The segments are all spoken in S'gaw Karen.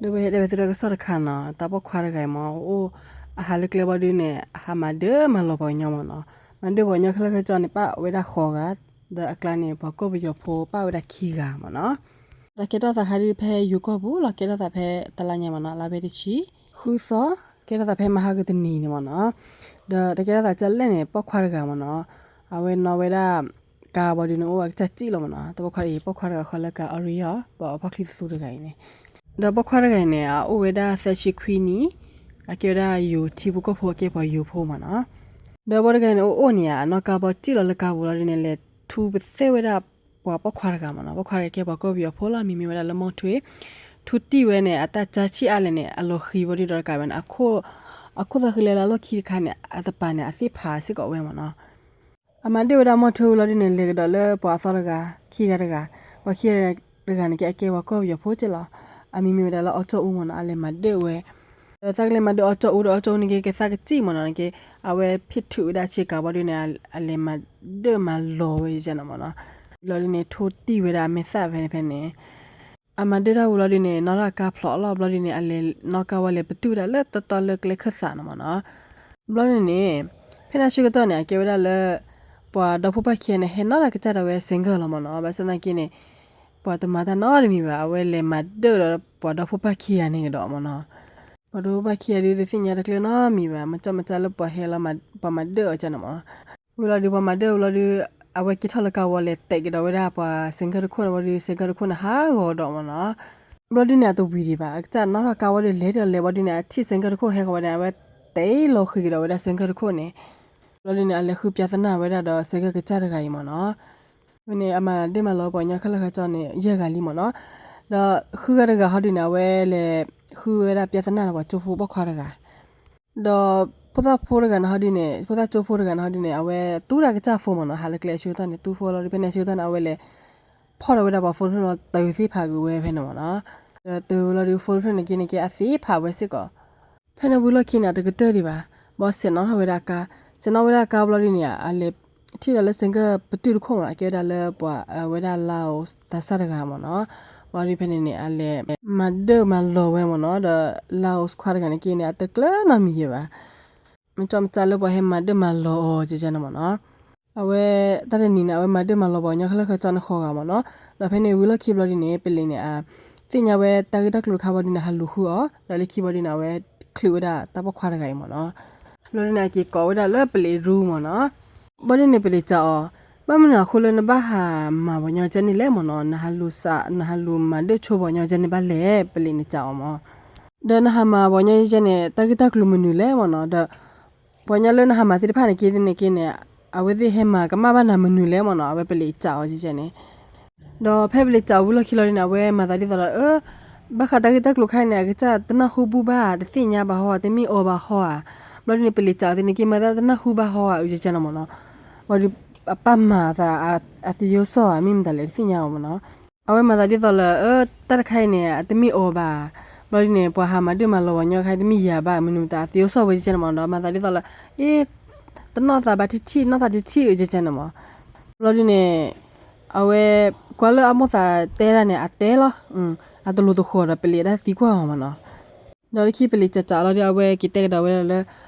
ဒီးပဟဲတဲဝဲသုတၢ်ကစီၣ်တခါနီၤ, တၢ်ပိာ်ခွါတဂၤအံၤမ့ၢ် အိၣ်အဟးလၢကျဲဘီဒုန့ၣ် အဟးမၤဒၢမၤလီၤပှၤကညီမ့ၢ်နီၤ, မၤဒၢပှၤကညီခဲလၢာ်ခဲဆ့န့ၣ် ပာ်ဝဲဒၣ်ဃိးဂၤ, ဒီးအကျါန့ၣ် ပှၤကီၢ်ပယီၤဖိပာ်ဝဲဒၣ်ခံဂၤမ့ၢ်နီၤ. တၢ်ကဲထီၣ်သးခါဒုးဖဲယိၤကီၢ်ပူၤလီၤ, ကဲထီၣ်သးဖဲတလါညါမ့ၢ်နီၤ, လါဖဲတဆံဃုသီ, ကဲထီၣ်သးဖဲမဟါကတနံၤန့ၣ်မ့ၢ်နီၤ. ဒီးတၢ်ကဲထီၣ်သးကၢ်လဲၣ်န့ၣ် ပိာ်ခွါတဂၤမ့ၢ်နီၤ, အဝဲနီၣ်ဝဲဒၣ် ကါဘီဒုန့ၣ် အိၣ်အကစၢ်စံၣ်လီၤမ့ၢ်နီၤ, တၢ်ပိာ်ခွါအံၤ ပိာ်ခွါတဂၤဃီလၢကါအီရံယီၤ, ပှၤအီၣ်ဖီၣ်ချံသူသူတဂၤအံၤန့ၣ်, ဒီးပိာ်ခွါတဂၤအံၤန့ၣ် အအိၣ်ဝဲဒၣ်သၢဆံခွံနံၣ်, အကဲဝဲဒၣ်ယိၤထံဖိကီၢ်ဖိ အကဲပှၤယိၤဖိမ့ၢ်နီၤ. ဒီးဘီတဂၤအံၤန့ၣ် အိၣ်အိၣ်န့ၣ် အနီၣ်ကါဘီစံၣ်လီၤလၢကါပူၤလီၤဒုန့ၣ် လဲၤထူပသဲဝဲဒၣ်ပှၤပိာ်ခွါတဂၤမ့ၢ်နီၤ, ပိာ်ခွါတဂၤကဲပှၤကီၢ်ပယီၤဖိလီၤ, အမံၤမ့ၢ်ဝဲဒၣ်လၢမီၣ်ထွ့, ထူတံၢ်ဝဲန့ၣ် အတၢ်ကၢ်ဆံၣ်အါလဲၣ်န့ၣ် အလီၤဃံၤဘီဒုဒီးတကးဝဲန့ၣ် အခိၣ်သးဃံလဲၤလၢအလီၢ်ခံတခါန့ၣ် အသပၤန့ၣ် အသ့ၣ်ဖးစ့ၢ်ကီးဝဲမ့ၢ်နီၤ. အမၤဒၢဝဲဒၣ်မီၣ်ထွ့ဝံၤလီၤဒုန့ၣ် လဲၤကဒီးလၢပှၤအသီတဂၤ, ခံဂၤတဂၤ, ပှၤခံဂၤတဂၤန့ၣ်က့ အကဲပှၤကီၢ်ပယီၤဖိက့လီၤ, အမံၤမ့ၢ်ဝဲဒၣ်လၢအီကၠီၣ်အူမ့ၢ်နီၤ, အလဲၤမၤဒၢဝဲ ဒီးသးကလဲၤမၤဒၢအီကၠီၣ်အူဒီး အီကၠီၣ်အူန့ၣ်က့ ကဲသးကစံၣ်မ့ၢ်နီၤ, န့ၣ်က့ အဝဲဖံးထုးဝဲဒၣ်ဆ့ကၤဘီဒုန့ၣ် အလဲၤမၤဒၢမၤလီၤဝဲယဲနီၤမ့ၢ်နီၤ. လီၤဒုန့ၣ် ထူတံၢ်ဝဲဒၣ်အမဲာ်သၣ်ဖဲန့ၣ်ဖဲန့ၣ် အမၤဒၢတၢ်ဝံၤလီၤဒုန့ၣ် နီၣ်ထီၣ်ကါဖျိးအလီၢ်ဘျီဒုန့ၣ် အလဲၤနီၣ်ကါဝဲလဲၤပတုာ်ဝဲဒၣ်လၢတီတီလၢကျဲခၢၣ်သးန့ၣ်မ့ၢ်နီၤ. ဘျီန့ၣ်န့ၣ် ဖဲန့ၣ်အဆၢကတီၢ်န့ၣ် အကဲဝဲဒၣ်လၢ ပှၤဒီဖိပၢ်ခံဂၤန့ၣ် ဟဲနီၣ်တၢ်ကစၢ်ဒၣ်ဝဲ ဆိုင်ကယ် လီၤမ့ၢ်နီၤ, ဘၣ်ဆၣ်သနာ်က့န့ၣ် ပှၤတမၤတၢ်နီတမံၤဘၣ်, အဝဲလဲၤမၤဒၢဒီးပှၤဒီဖိပၢ်ခံဂၤန့ၣ်ကဒီးမ့ၢ်နီၤ. ပှၤဒီဖိပၢ်ခံဂၤဒုတသ့ၣ်ညါတၢ်ကျၢၤနီတမံၤဘၣ်, မ့ၢ်ကၠီမ့ၢ်ကၠၢ်လၢပှၤဟဲလီၤ ပှၤမၤဒၢအီၤကန့ၣ်မ့ၢ် ဝံၤလီၤဒုး ပှၤမၤဒၢဝံၤလီၤဒုး အဝဲက့ၤထီၣ်လၢကါဝီလဲၤတဲာ်ကဒီးဝဲဒၣ်ပှၤ ဆိုင်ကယ် တခိၣ်န့ၣ်ဝံၤဒီး ဆိုင်ကယ် တခိၣ်န့ၣ် ဟးဂီၤဒီးမ့ၢ်နီၤ. ဘျီဒုန့ၣ် အတဝံၤဒံးဘၣ်, အကစၢ်နီၣ်ထီၣ်ကါဝံၤဒီး လဲၤဒီးလဲၤဝံၤဒုန့ၣ် အထံၣ် ဆိုင်ကယ် တခိၣ်ဟဲဃီၤဝဲန့ၣ် အဝဲတဲလီၤဃံၤကဒီးဝဲဒၣ် ဆိုင်ကယ် တခိၣ်န့ၣ်. ဘျီဒုန့ၣ် အလဲၤဃုပြဿနာဝဲဒၣ်ဒီး ဆိုင်ကယ် ကစၢ်တဂၤအံၤမ့ၢ်နီၤ. ဝဲန့ၣ် အမၤဒၢမၤလီၤပှၤကညီခဲလၢာ်ခဲဆ့န့ၣ် ယဲၢ်ဂၤလံမ့ၢ်နီၤ. ဒီးဃုဂၤတဂၤဟီဒုန့ၣ် အဝဲလဲၤဃုဝဲဒၣ်ပြဿနာဒီးပှၤကၠိဖိပိာ်ခွါတဂၤ ဒီးဖိသၣ်ဖိတဂၤန့ၣ်ဟီဒုန့ၣ် ဖိသၣ်ကၠိဖိတဂၤန့ၣ်ဟီဒုန့ၣ် အဝဲသူတၢ်ကစၢ်ဖိမ့ၢ်နီၤ, ဟးလၢကျဲအဆၢကတီၢ်န့ၣ် သူဖိလီၤဒုး ဖဲန့ၣ်အဆၢကတီၢ်န့ၣ် အဝဲလဲၤဖီၣ်ဒီးဝဲဒၣ်ပှၤဖိတဖျၢၣ်လီၤ တၢ်သ့ၣ်ဖးက့ၤဝဲဖဲန့ၣ်မ့ၢ်နီၤ. ဒီးတၢ်ဝဲလီၤဒုး ဖိတဖျၢၣ်န့ၣ်က့န့ၣ်က့ အသ့ၣ်ဖးဝဲစ့ၢ်ကီး. ဖဲန့ၣ်ဝံၤလီၢ်ခံန့ၣ် အတကတၢၢ်ဒံးဘၣ်, ဘီဆဲးနီၣ်ထီၣ်ဝဲဒၣ်ကါ, ဆဲးနီၣ်ဝဲဒၣ်ကါဘျီဒုန့ၣ် အလဲၤထံၣ်ဒီးလၢ ဆိုင်ကယ် ပတုာ်တခိၣ်မ့ၢ်နီၤ, အကဲဝဲဒၣ်လၢပှၤဝဲဒၣ် Laos သးစၢ်တဂၤမ့ၢ်နီၤ. ဘျီဒုဖဲန့ၣ်န့ၣ် အလဲၤမၤဒၢမၤလီၤဝဲမ့ၢ်နီၤ, ဒီး Laos ခွါတဂၤန့ၣ်က့န့ၣ် အတကျၢၤနီတမံၤယဲၢ်ဘၣ်. မ့ၢ်ကၠီမ့ၢ်ကၠၢ်လၢပှၤဟဲမၤဒၢမၤလီၤအီၤကန့ၣ်မ့ၢ်နီၤ. အဝဲတၢ်တနံၤန့ၣ် အဝဲမၤဒၢမၤလီၤပှၤကညီခဲလၢာ်ခဲဆ့န့ၣ်ဃိးဂၤမ့ၢ်နီၤ. ဒီးဖဲန့ၣ်ဝံၤလီၢ်ခံဘျီဒုန့ၣ် ပလံးန့ၣ် အသ့ၣ်ညါဝဲတၢ်ဂ့ၢ်တၢ်ကျိၤတခါဘျီဒုန့ၣ် ဟးလူၤဃုအီၤ, ဒီးလၢခံဘျီဒုန့ၣ် အဝဲချုးဝဲဒၣ်တၢ်ပိာ်ခွါတဂၤအံၤမ့ၢ်နီၤ. ဘျီဒုန့ၣ် အက့ၤကိးဝဲဒၣ်လၢပလံးရူမ့ၢ်နီၤ. ဘျီဒုန့ၣ် ပလံးစံးအီၤ, ဘၣ်မနုၤအဃိလၢနဘၣ်ဟးမၤပှၤညီကဲန့ၣ်လဲၣ်မ့ၢ်နီၤ, နဟးလူၤစး နဟးလူၤမၤဒၢဆိပှၤညီကဲန့ၣ်ဘၣ်လဲၣ်, ပလံးန့ၣ်စံးအီၤမ့ၢ်. ဒီးနဟးမၤပှၤညီကဲန့ၣ် တၢ်ဂ့ၢ်တၢ်ကျိၤမနုၤလဲၣ်မ့ၢ်နီၤ, ဒီး ပှၤညီလၢနဟးမၤသ့ၣ်တဖၣ်န့ၣ်က့န့ၣ်က့န့ၣ် အဝဲသ့ၣ်ဟဲမၤကမၣ်ဘၣ်နၤမနုၤလဲၣ်မ့ၢ်နီၤ, အဝဲပလံးစံးအီၤကဲန့ၣ်. ဒီးဖဲပလံးစံးအီၤဝံၤလီၢ်ခံလီၤဒုန့ၣ် အဝဲမၤသးဒ်သိးလၢ အၢ ဘၣ်ဃးတၢ်ဂ့ၢ်တၢ်ကျိၤခါအံၤန့ၣ် အကစၢ်တနၢ်ဟူဘူၣ်ဘၣ် တသ့ၣ်ညါဘၣ်ဟီ တမ့ၢ်အီၤဘၣ်ဟီဧါ. ဘျီဒုန့ၣ် ပလံးစံးအီၤသ့ၣ်န့ၣ်က့ မၤသးတနၢ်ဟူဘၣ်ဟီဧါ အုကဲန့ၣ်မ့ၢ်နီၤ. ဘျီဒု အပၢ်မၤသးအသယိၣ်စီၣ်ဧါ မ့ၢ်မတၤလဲၣ် တသ့ၣ်ညါဘၣ်မ့ၢ်နီၤ. အဝဲမၤသးဒ်သိးလၢ အၢ တၢ်တခါအံၤန့ၣ် အတမ့ၢ်အီၤဘၣ်. ဘျီဒုန့ၣ် ပှၤဟးမၤဒၢမၤလီၤပှၤညီခါအံၤ တမ့ၢ်ယၤဘၣ် မနုၤမတၤ အသယိၣ်စီၣ်ဝဲကဲန့ၣ်မ့ၢ်နီၤ. မၤသးဒ်သိးလၢ အ့ တနီၢ်သးဘၣ်ထံၣ်ထံၣ် နီၢ်သးထံၣ်ထံၣ် အုကဲန့ၣ်မ့ၢ်. ဘျီဒုန့ၣ် အဝဲ ကွၢ်လၢအမိၢ်သးတဲဒၣ်န့ၣ် အတဲလီၤ. အတလိၤတဃီၤဒီး ပလံးအတၢ်သံကွၢ်အီၤမ့ၢ်နီၤ. ဒီးလၢခံပလံးစံးစံးလီၤဒီး အဝဲက့ၤတဲကဒီးဝဲဒၣ်လၢ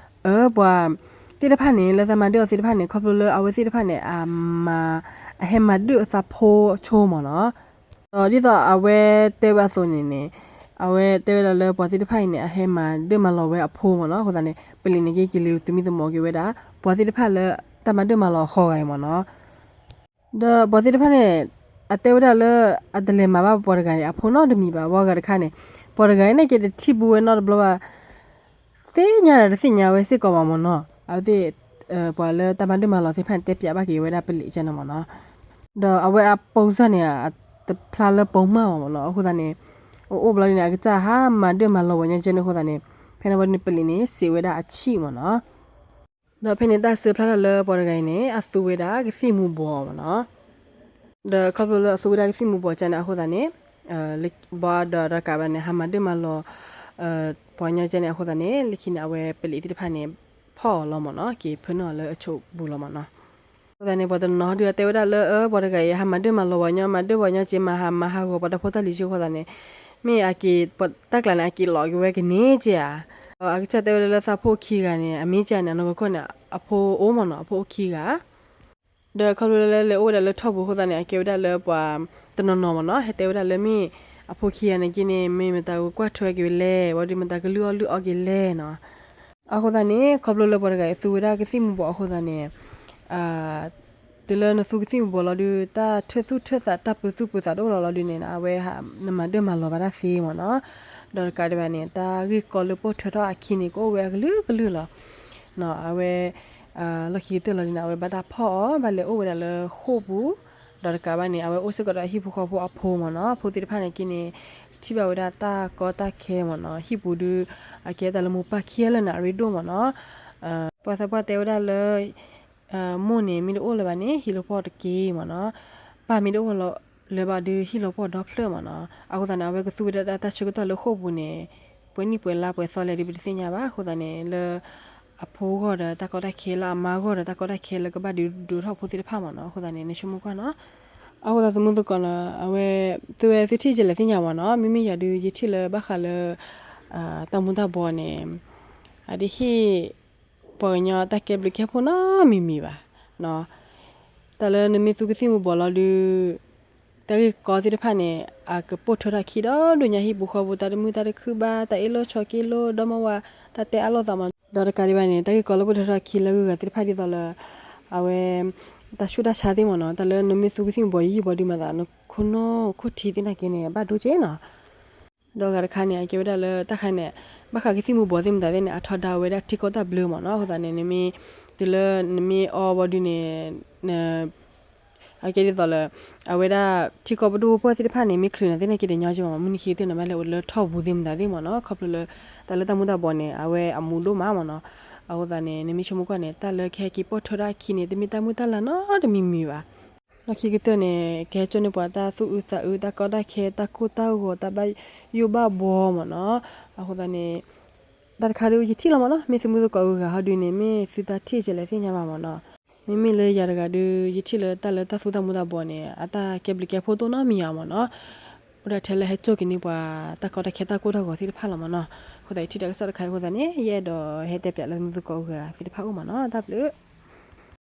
အၢ ပှၤသ့ၣ်တဖၣ်န့ၣ် လၢသးမၤဒၢအီၤသ့ၣ်တဖၣ်န့ၣ် ခီဖျိလၢအဝဲသ့ၣ်တဖၣ်န့ၣ် အမၤ အဟဲမၤဒၢအသးဖိဆိမ့ၢ်နီၤ. ဒီးဒ်သိးအဝဲတဲဝဲအသိးန့ၣ်န့ၣ် အဝဲတဲဝဲဒၣ်လၢပှၤသ့ၣ်တဖၣ်အံၤန့ၣ် အဟဲမၤဒၢမၤလီၤဝဲအဖိမ့ၢ်နီၤ. အဃိသတးန့ၣ် ပလံးန့ၣ်က့ က့ၤလံသမံသမိးက့ၤဝဲဒၣ် ပှၤသ့ၣ်တဖၣ်လၢတၢ်မၤဒၢမၤလီၤအဃိဂၤအံၤမ့ၢ်နီၤ. ဒီးပှၤသ့ၣ်တဖၣ်န့ၣ် အတဲဝဲဒၣ်လၢ အတလဲၤမၤဘၣ်ပှၤတဂၤန့ၣ် အဖိနီတမံၤဘၣ်. ဝဲဂၤတခါန့ၣ် ပှၤတဂၤအံၤန့ၣ်က့ တထံၣ်ဘူးဝဲနီတဘျီဘၣ် သ့ၣ်ညါဒီးတသ့ၣ်ညါဝဲစ့ၢ်ကီးဘၣ်မ့ၢ်နီၤ. အဝဲသ့ၣ် ပှၤလၢတၢ်မၤဒၢမၤလီၤသ့ၣ်တဖၣ်န့ၣ် တဲပျးဘၣ်က့ၤဝဲဒၣ်ပလံးကဲန့ၣ်မ့ၢ်နီၤ. ဒီးအဝဲအပိစၢ်န့ၣ် တဖျါလၢပိာ်မၢ်ဘၣ်မ့ၢ်နီၤ. အဃိသတးန့ၣ် အအိၣ်ဘျီဒုန့ၣ် အကစၢ်ဟးမၤဒၢမၤလီၤပှၤညီကဲန့ၣ်အဃိသတးန့ၣ် ဖဲန့ၣ်ဘျီဒုန့ၣ် ပလံးန့ၣ် စံးဝဲဒၣ်အဆံၣ်မ့ၢ်နီၤ. ဒီးဖဲန့ၣ်တၢ်စၢဖျါထီၣ်လၢပှၤတဂၤအံၤန့ၣ် အသူဝဲဒၣ်ကသံၣ်မူၤဘှီးမ့ၢ်နီၤ. ဒီးခီဖျိလၢအသူဝဲဒၣ်ကသံၣ်မူၤဘှီးကဲန့ၣ်အဃိသတးန့ၣ် ဘၣ်ဒီးတကးဘၣ်န့ၣ် ဟးမၤဒၢမၤလီၤ ပှၤညီကဲန့ၣ်အဃိသတးန့ၣ် လၢခံန့ၣ် အဝဲပလံးသ့ၣ်တဖၣ်န့ၣ် ဖီၣ်အီၤလီၤမ့ၢ်နီၤ, က့ၤဖၢနုာ်အီၤလၢအဆိးပူၤလီၤမ့ၢ်နီၤ. အဃိသတးန့ၣ် ပှၤတနီၤဟီဒုးအတဲဝဲဒၣ်လၢ အၢ ပှၤတဂၤအံၤ ဟးမၤဒၢမၤလီၤပှၤညီ မၤဒၢပှၤညီက့ မၤဟးမၤဟးဂီၤပှၤတၢ်ဖိတၢ်လံၤက့အဃိသတးန့ၣ် မ့ၢ်အက့ၤ တၢ်ကျးန့ၣ် အက့ၤလီၤက့ၤဝဲကန့ၢ်က့ဧါ. အကစၢ်တဲဝဲလၢလၢသးဖိခံဂၤန့ၣ် အမ့ၢ်ကန့ၣ် အနီၢ်ကီၢ်န့ၣ် အဖိအိၣ်မ့ၢ်နီၤ, အဖိအိၣ်ခံဂၤ ဒီးခီဖျိလၢလဲၤအိၣ်ဝဲဒၣ်လၢထီၣ်ပူၤအဃိသတးန့ၣ် အကဲဝဲဒၣ်လၢပှၤတနီၤနီၤမ့ၢ်နီၤ, ဟဲတဲဝဲဒၣ်လၢမ့ၢ်အဖိခံဂၤန့ၣ်က့န့ၣ် မ့ၢ်မတၤကကွၢ်ထွဲက့ၤဝဲလဲၣ်, ဝံၤဒီးမတၤကလုၢ်အီၣ်လုၢ်အီက့ၤလဲၣ်နီၤ. အဃိသတးန့ၣ် ခီဖျိလၢပှၤတဂၤအံၤသူဝဲဒၣ်ကသံၣ်မူၤဘှီးအဃိသတးန့ၣ် တုၤလၢနသူကသံၣ်မူၤဘှီးလီၤဒုး တၢ်ထၢၣ်သူၣ်ထၢၣ်သး တၢ်ပၢၤသူၣ်ပၢၤသးတအိၣ်လီၤလီၤဒုးန့ၣ် အဝဲနမၤဒၢၣ်မၤလီၤဘၣ်တၢ်သ့မ့ၢ်နီၤ. ဒီးတကးဒံးဘၣ်န့ၣ် တၢ်ဂ့ၢ်ကီလၢပိၢ်ထွဲထီၣ်အခံန့ၣ် ကအိၣ်ဝဲအကလုာ်ကလုာ်လီၤ. အဝဲ လီၢ်ခံကတၢၢ်လီၤဒုးန့ၣ် အဝဲဘၣ်တၢ်ဖီၣ်အီၤ ဘၣ်လဲၤအိၣ်ဝဲဒၣ်လၢဃိာ်ပူၤ, ဒီးတကးဘၣ်န့ၣ် အဝဲအိၣ်စ့ၢ်ကီးဒီးအဟံၣ်ဖိဃီဖိအဖိမ့ၢ်နီၤ. အဖိသ့ၣ်တဖၣ်န့ၣ်က့န့ၣ် ထံၣ်ဘၣ်ဝဲဒၣ်တၢ်ကီတၢ်ခဲမ့ၢ်နီၤ. ဟံၣ်ပူၤဒုး အကဲတၢ်လၢမိၢ်ပၢ်ခံဂၤလၢာ်န့ၣ် အရ့ဒိၣ်မ့ၢ်နီၤ. ပှၤသးပှၢ်တဲဝဲဒၣ်လၢ မိၢ်န့ၣ် မ့ၢ်တအိၣ်လၢၤဘၣ်န့ၣ် ဟံၣ်လီၤပှီၢ်တက့ၢ်မ့ၢ်နီၤ. ပၢ်မ့ၢ်တအိၣ်လၢၤဘၣ်ဒုး ဟံၣ်လီၤပှီၢ်ဒီဖျၢၣ်မ့ၢ်နီၤ. အဃိသတးန့ၣ် အဝဲကသူဝဲဒၣ်တၢ်ဆၢကတီၢ်လၢဃိာ်ပူၤန့ၣ် ပှဲၤနံၣ်ပှဲၤလါပှဲၤသီလဲၣ်ဒုး ပတသ့ၣ်ညါဘၣ်. အဃိသတးန့ၣ် လၢအဖိဂီၢ်ဒီးတၢ်ကီတၢ်ခဲ လၢအမါဂီၢ်ဒီးတၢ်ကီတၢ်ခဲလၢကဘၣ်ဒုးဒိးထီၣ်ဖိသ့ၣ်တဖၣ်မ့ၢ်နီၤ. အဃိသတးန့ၣ် နဆိကမိၣ်ကွၢ်နီၤ. အဃိသတးသမုသကိးနီၤ အဝဲ သုဝဲသုထံၣ်ကလဲၤသ့ၣ်ညါမ့ၢ်နီၤ. မ့မ့ၢ်ယၤဒုး ယထံၣ်လၢဘၣ်ဃးလၢ တၢ်မူၤတၢ်ဘှီးန့ၣ် အတဟ့ၣ် ပှၤကညီတၢ်ကဲဘျုးကဲဖှိၣ်နီတမံၤမံၤဘၣ်. တၢ်လၢနမ့ၢ်သူကသံၣ်မူၤဘှီးလီၤဒုး တၢ်ဂ့ၢ်ကီသ့ၣ်တဖၣ်န့ၣ် အကပိၢ်ထွဲထီၣ်ခံဒီးဒိၣ်ညါ ဟံၣ်ပူၤဃီပူၤ တၢ်တမုာ်တၢ်တခုၣ်ဘၣ် တၢ်အ့ၣ်လိာ်ဆိးက့လိာ် ဒီမါဝၤ တၢ်တဲအါလိာ်သးမ့ၢ်နီၤ. ဒီးတကးဒံးဘၣ်န့ၣ် တၢ်ဂ့ၢ်ကီလၢပိၢ်ထွဲထီၣ်ခံလၢအဂုၤအဂၤသ့ၣ်တဖၣ်ဒ်သိးလၢ အဝဲ တၢ်ဆူးတၢ်ဆါသ့ၣ်မ့ၢ်နီၤ. တၢ်လၢနမ့ၢ်သူကသံၣ်မူၤဘှီး ယဟံၣ်ဘှီးဒုးမၤသး နခိၣ်နူာ်ခိၣ်ထံသ့ၣ်နာ်က့န့ၣ် ဘၣ်ဒိက့နီၤ. ဒီးအဂၤတခါန့ၣ် အကဲဝဲဒၣ်လၢတၢ်ခါန့ၣ် ဘၣ်ဃးကသံၣ်မူၤဘှီးသ့ၣ်မတၤသ့ၣ်န့ၣ် အထီဒါဝဲဒၣ်ထံကီၢ်တၢ်ဘျၢမ့ၢ်နီၤ. အဃိသတးန့ၣ် နမ့ၢ် တုၤလၢနမ့ၢ်အီဘီဒုန့ၣ် အကဲဒ်သိးလၢ အဝဲဒၣ်ထံကီၢ်ပဒိၣ်ပပှၢ်သ့ၣ်တဖၣ်န့ၣ် မ့ၢ်ချုးနၤသ့ၣ်နာ်က့ဒီးညီက့မ့ၢ် မုၢ်နံၤခံကတၢၢ်န့ၣ် ဘၣ်လဲၤအိၣ်လၢထီၣ်ပူၤသ့ၣ်မတၤသ့ၣ်မ့ၢ်နီၤ. ခီဖျိလၢ တၢ်လၢတၢ်မူၤတၢ်ဘှီးန့ၣ် အဝဲအမူၤဒိၣ်မးမ့ၢ်နီၤ. အဃိသတးန့ၣ် နမ့ၢ်ဆိကမိၣ်ကွၢ်န့ၣ် တၢ်လၢကဟဲက့ၤပိၢ်ထွဲထီၣ်အခံန့ၣ် တမ့ၢ်တၢ်မုၢ်တၢ်လၤနီတမံၤမံၤဘၣ်. လီၢ်ခံကတၢၢ်န့ၣ် ကဟဲကၠိန့ၢ်ပှၤတၢ်သူၣ်အုးသးအုး တၢ်ကီတၢ်ခဲ တၢ်ကိၢ်တၢ်ဂီၤ တၢ်ဘၣ်ယိၣ်ဘၣ်ဘှီမ့ၢ်နီၤ. အဃိသတးန့ၣ် တၢ်တခါဒုးယထံၣ်လီၤမ့ၢ်နီၤ မ့ၢ်သုမုၢ်သကိးဂုၤဂၤဟီဒုးန့ၣ် မ့ၢ်သုတၢ်ထံၣ်ကလဲၤသ့ၣ်ညါဘၣ်မ့ၢ်နီၤ. မ့မ့ၢ်လၢယၤတဂၤဒုး ယထံၣ်လၢတၢ်လၢတၢ်သူတၢ်မူတၢ်ဘှီးန့ၣ် အတၢ်ကဲဘျုးကဲဖှိၣ်ဒိၣ်နီတမံၤဧါမ့ၢ်နီၤ. အိၣ်ဒၣ်ထဲလၢဟဲကၠိက့ၤန့ၢ်ပှၤ တၢ်ကီတၢ်ခဲတၢ်ကိၢ်တၢ်ဂီၤသ့ၣ်တဖၣ်လီၤမ့ၢ်နီၤ. အဃိသတးယထံၣ်တၢ်ကစီၣ်တခါအံၤအဃိသတးန့ၣ် ယအဲၣ်ဒိးဟဲတဲပၠးလၢမုၢ်သကိးဂုၤဂၤသ့ၣ်တဖၣ်အိၣ်မ့ၢ်နီၤ. တၢ်ဘျုး